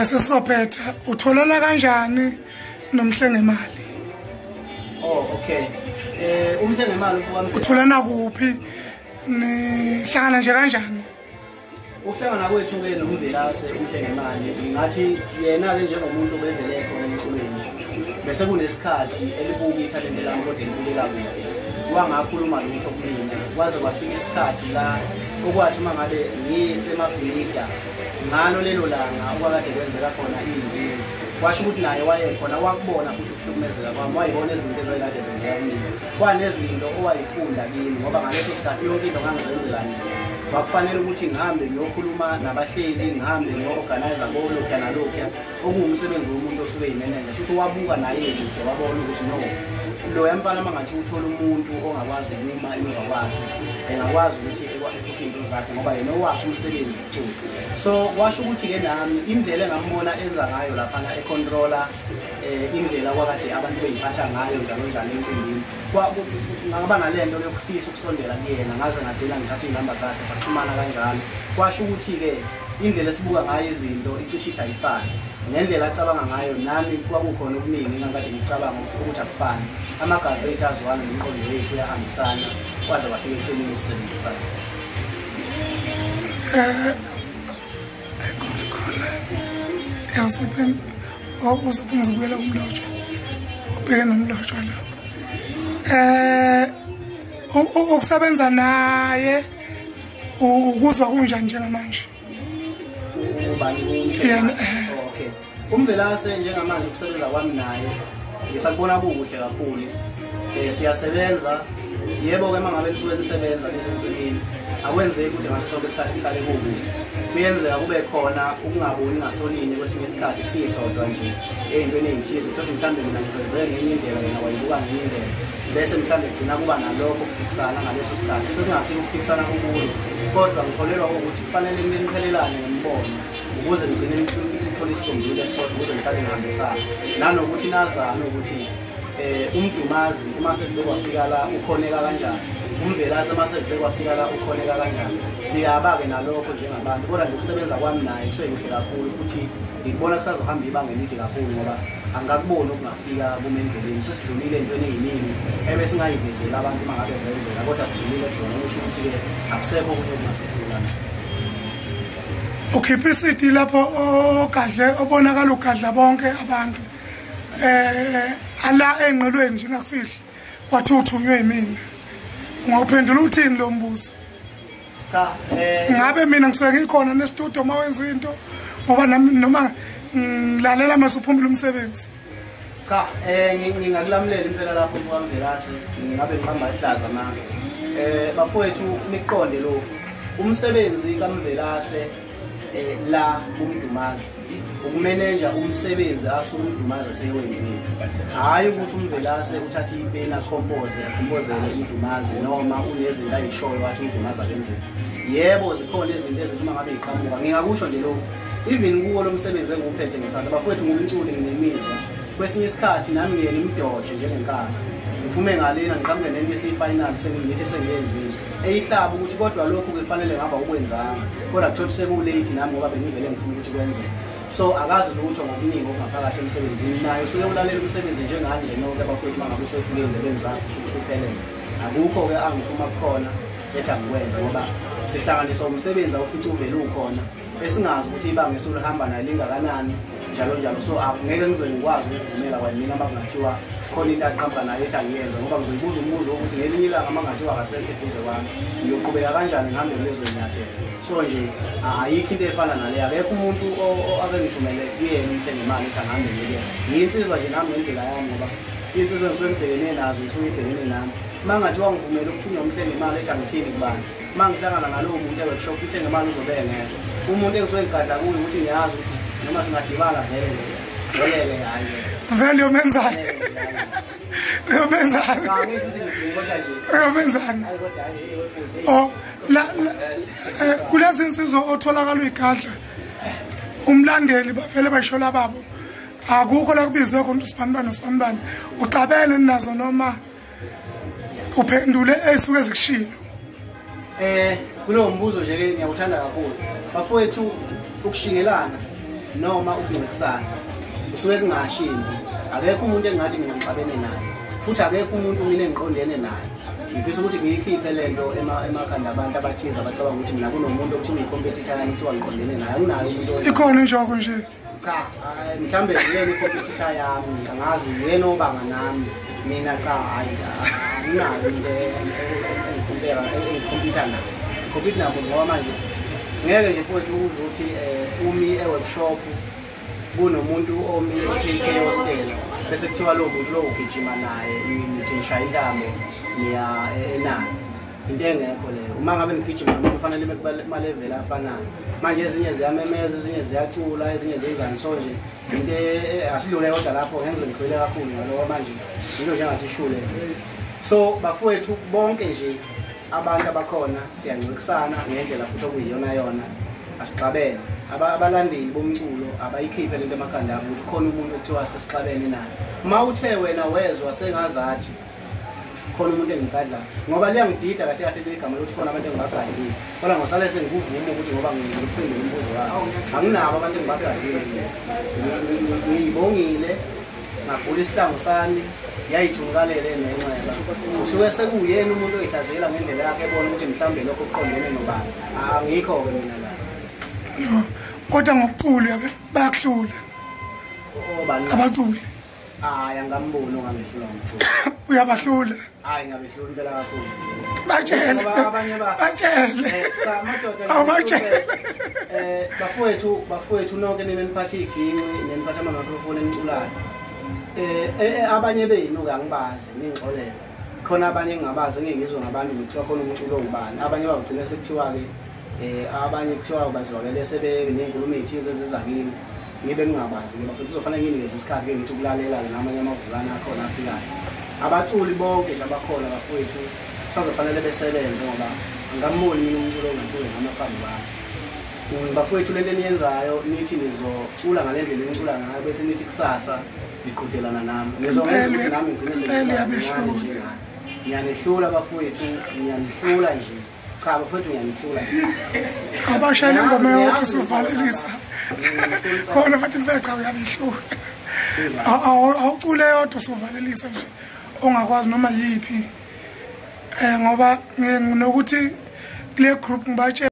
Sesizophetha, utholana kanjani noMhlengemali? Oh, okay. UMhlengemali utholana kuphi? Nihlangana nje kanjani? Ukuhlangana kwethu-ke noMvelase uMhlengemali, ngingathi yena-ke njengomuntu obevele khona emculweni, bese kunesikhathi elibuka ithalente lami kodwa elibukela kude, wangakhuluma lutho kumina, kwaze kwafika isikhathi la okwathi uma ngabe ngisemabhilida ngalo lelo langa okwakade kwenzeka khona iy'nkinga, kwasho ukuthi naye wayekhona, wakubona futhi ukuhlukumezeka kwami, wayibona izinto ezayikade zenzeka kumina, kwanezinto owayifunda kimi, ngoba ngaleso sikhathi yonke into ngangizenzela mina. Kwakufanele ukuthi ngihambe ngiyokhuluma nabahleli, ngihambe ngiyo-organize kolokhuya nalokhuya, okuwumsebenzi womuntu osuke yimenenja. Shuthi wabuka naye kuhle, wabona ukuthi no, loya mfana uma ngathi uthola umuntu ongakwazi ukuma emuva kwakhe, engakwazi ukuthi ephushe iy'nto zakhe, ngoba yena owakhe umsebenzi ukucula. So kwasho ukuthi-ke nami indlela engambona enza ngayo laphana econtrola, indlela kwakade abantu beyiphatha ngayo njalo njalo emcimbini, ngaba nalento yokufisa ukusondela kuyena, ngaze ngagcina ngithatha iy'namba zakhe, saxhumana kanjalo. Kwasho ukuthi-ke indlela esibuka ngayo izinto icishe ithi ayifani, ngendlela acabanga ngayo nami kwakukhona okuningi engangikade ngicabanga ukuthi akufani. Amagazi ethu azwana nemiqondo yethu iyahambisana, kwaze kwafika ekuthenini sisebenzisane. Uzobuyela kuMlotshwa, ubheke noMlotshwa lo. Ukusebenza naye ukuzwa kunjani njengamanje? Yena okay. UMvelase njengamanje ukusebenza kwami naye ngisakubona kukuhle kakhulu. Siyasebenza, yebo-ke uma ngabe nisuke nisebenza lezinsukwini akwenzeki ukuthi ngaso sonke isikhathi kuhlale kukuhle. Kuyenzeka kube khona ukungaboni ngasolinye kwesinye isikhathi sisodwa nje ey'ntweni ey'thize, uthole mhlawumbe mina ngizenze ngenye indlela, yena wayibuka ngenye indlela, bese mhlawumbe kugcina kuba nalokho ukuphikisana ngaleso sikhathi. Sekungasiko ukuphikisana kukulo, kodwa ngikholelwa ukuthi kufanele niqhelelane ngemibono ukuze nigcine nithole isisombululo esisodwa, ukuze nihlale nihambisana, nanokuthi nazane ukuthi uMdumazi uma sekuze kwafika la ukhoneka kanjani, uMvelase uma sekuze kwafika la ukhoneka kanjani. Siyaba-ke nalokho njengabantu, kodwa nje ukusebenza kwami naye kusekuhle kakhulu, futhi ngikubona kusazohamba ibanga elide kakhulu, ngoba angikakuboni okungafika kuma endleleni. Sesidlulile entweni ey'ningi ebesingayivezeli abantu uma ngabe zenzeka, kodwa sidlulile kuzona, okusho ukuthi-ke akusekho okunye okungasedlula. Ukhipha isidi lapho ogadle obonakala ugadla bonke abantu ala engqelweni nje ngakufihli, wathi uthunywe yimina. Ungawuphendula uthini lo mbuzo? Cha, ngabe mina ngisuke ngikhona nestudio uma wenza into, ngoba nami noma ngilalela mase uphumile umsebenzi. Cha, ngingakulamulela impela lapho kukaMvelase, ngingabe ngiqamba ihlaza manje. Bafowethu niqonde lokhu, umsebenzi kaMvelase la kuMdumazi ukumenenja umsebenzi asuke uMdumazi esewenzile, hhayi ukuthi uMvelase uthathe ipeni akhompose akhompozele uMdumazi, noma unezinto ayishoyo wathi uMdumazi akenzile. Yebo, zikhona izinto ezithi uma ngabe yiqhamuka, ngingakusho nje lokhu, even kuwo lo msebenzi engiwuphethe ngesandla, bafowethu ngumculi, nginemizwa. Kwesinye isikhathi nami ngiye ngimdoje njengenkaba, ngiphume ngalena ngiqhamuke nento esiyi-final sengithi sengiyenzile eyihlaba ukuthi kodwa lokhu kufanele ngaba ukwenzanga, kodwa kuthothi sekulate nami ngoba bengivele ngifuna ukuthi kwenzeke. So akazi lutho ngokuningi okungaphakathi emsebenzini, naye usuke ulalela umsebenzi njengani nje nonke abafowethu uma ngabe usefike ey'ndebeni zakho usuke usuphelele. Akukho-ke angithuma kukhona ethi angikwenze, ngoba sihlanganiswa umsebenzi awufice uvele ukhona, esingazi ukuthi ibanga esulihamba naye lingakanani njalo njalo. So angeke ngize ngikwazi ukuvumela kwamina uma kungathiwa khona into aqhamuka nayo ethi angiyenze, ngoba ngizoyibuza umbuzo wokuthi ngelinye ilanga uma kungathiwa akasekho eduze kwami ngiyoqhubeka kanjani ngihambe kulezo y'nyathelo. So nje ayikho into efana naleyo, akekho umuntu ake ngithumele kuyena uMhlengemali ethi angihambe ngiyekuyena. Ngiyinsizwa nje nami ngendlela yami, ngoba iy'nsizwa engisuke ngibhekene nazo ngisuke ngibhekene nami. Uma ngathiwa ngivumele ukuthunywa uMhlengemali ethi angithini kubani, uma ngihlangana nalowo muntu e-workshop uMhlengemali uzobe engekho. Umuntu engisuke ngigadla kuye ukuthi ngiyazi ukuthi noma singadibana vele vele hhayi. Vele uyomenzani? Uyomenzani? Uyomenzani? Oh, la kulezi insizwa otholakala uyigadla, umlandeli bavele bayishola babo, akukho la kubizwe khona ukuthi sibanibani nosibanibani, uxabene nazo noma uphendule ey'suke zikushilo? Kulowo mbuzo nje ke ngiyawuthanda kakhulu. Bafowethu, ukushingelana noma ukungcwekisana kusuke kungashimbi. Akekho umuntu engathi mina ngixabene naye, futhi akekho umuntu mina engiqondene naye. Ngifisa ukuthi ngiyikhiphe lento emakhanda abantu abathize abacabanga ukuthi mina kunomuntu okuthiwa uyi-competitor yami kuthiwa ngiqondene naye. Anginayo umuntu. Ikhona injoko nje. Cha, mhlambe yena i-competitor yami, angazi yena obanga nami. Mina cha, hayi anginayo into engikhompyutha nayo. Ngikhompyutha nabo ngoba manje ngeke nje futhi uze ukuthi umi e-workshop kunomuntu omi e-JK hostel bese kuthiwa lowo muntu lowo ugijima naye nithi nishaya intambo niya enani. Into engekho leyo. Uma ngabe nigijima nomuntu kufanele ime kumaleveli afanayo. Manje ezinye ziyamemeza, ezinye ziyacula, ezinye zenzani, so nje into asidlule kodwa lapho ngeke ngize ngigxile kakhulu ngaloko manje into nje engathi ishule. So bafowethu bonke nje abantu abakhona siyancikisana ngendlela futhi okuyiyona yona, asixabene. Abalandeli bomculo abayikhiphe lento emakhanda abo ukuthi khona umuntu okuthiwa sesixabene naye. Uma uthe wena wezwa sengazathi khona umuntu engigadla, ngoba liyangidida kahle kahle igama lokuthi khona abantu engibagadlile, kodwa ngosale sengikuvuma ukuthi ngoba ngizokuphendula umbuzo wakho, anginabo abantu engibagadlile. Ngiyibongile ngagula isihlangu sami yayithunukalele nenxeba. Usuke sekuyena umuntu oyihlaziyela ngendlela yakhe ebona ukuthi mhlawumbe lokho kuqondene nobani. Angikho-ke mina la. Kodwa ngokucula bayakuhlula abaculi. Hayi, angamboni ongangehlula ngomculo. Uyabahlula? Hayi, ngabehlula impela kakhulu. Batshele, batshele. Cha madoda, awubatshele. Bafowethu nonke nina niphathe iginci, neniphathe ama-microphone eniculayo. Abanye benu angibazi, ningixolele. Khona abanye engingabazi, engingizwe ngabantu ngithiwa khona umculo owubani. Abanye bagcina sekuthiwa-ke abanye kuthiwa bazwakele sebeney'nkulumo ey'thize eziza kimi, ngibe ngingabazi. Ke kuzofanele nginikeze isikhathi ke ngithi ukulalela-ke namanye amavulana akhona afikayo. Abaculi bonke nje abakhona bafowethu kusazofanele besebenze, ngoba angamboni mina umculo ongathiwe ngamaphambi kwami. Bafowethu, lento eniyenzayo nithi nizocula ngale ndlela enicula ngayo, bese nithi kusasa niqhudelana nami, ngizongenza ukuthi nami ngigcine sengiyabehlula. Ngiyanihlula bafowethu, ngiyanihlula nje. Cha bafowethu, ngiyanihlula. Abashayela ingoma yodwa sivalelisa khona bathi cha uyabehlula. Awucule yodwa sivalelisa nje ongakwazi noma yiphi, ngoba nginokuthi kule group ngibatshela.